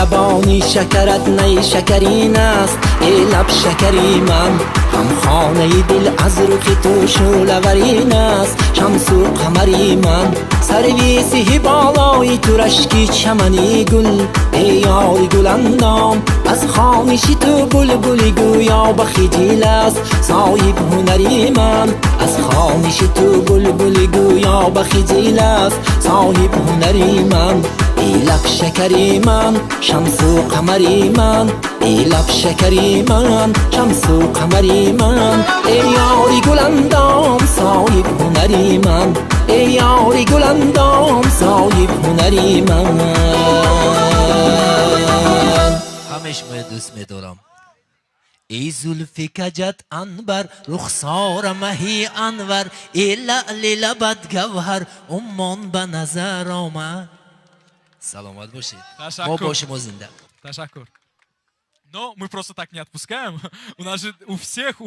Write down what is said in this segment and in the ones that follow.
Лабони шакарат най шакарин аст, эй лаб шакари ман. Ғамхонаи дил аз рухи ту шӯълаварин аст, шамсу қамари ман. Сарви сиҳи болои ту рашки чамани гул, эй ёри гуландом. Аз хониши ту булбули гӯё ба хиҷил аст, соҳиб ҳунари ман. Аз хониши ту булбули гӯё ба хиҷил аст, соҳиб ҳунари ман. Эй лаб шакари ман, шамсу қамари ман, эй лаб шакари ман, шамсу қамари ман, эй ёри гуландом, соҳиб ҳунари ман, эй ёри гуландом, соҳиб ҳунари ман. Ҳамаи шумоя дӯст медорам. Эй зулфи каҷат анбар, рухсора маҳи анвар, эй лаъли лабат гавҳар, уммон ба назар омад. Саломат бошед. Мо Ташаккур. Бо шумо зинда. Ташаккур. Но мы просто так не отпускаем. У нас же у всех,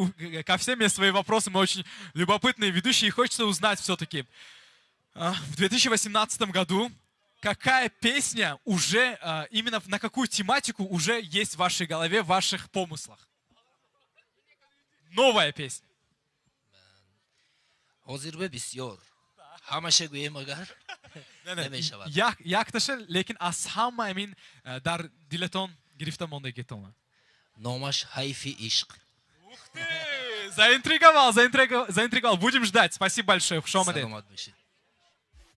ко всем есть свои вопросы. Мы очень любопытные ведущие, и хочется узнать все-таки. В 2018 году какая песня уже, именно на какую тематику уже есть в вашей голове, в ваших помыслах? Новая песня. Ҳозир бе бисёр ҳамаша гӯем агар Не, не, намешавад. Як, якташа, лекин аз ҳама амин дар дилатон гирифта мондагитона. Номаш «Ҳайфи ишқ». Ух ты! Заинтриговал, заинтриговал, заинтриговал. Будем ждать. Спасибо большое. Хуш омадед. Саломат бошед.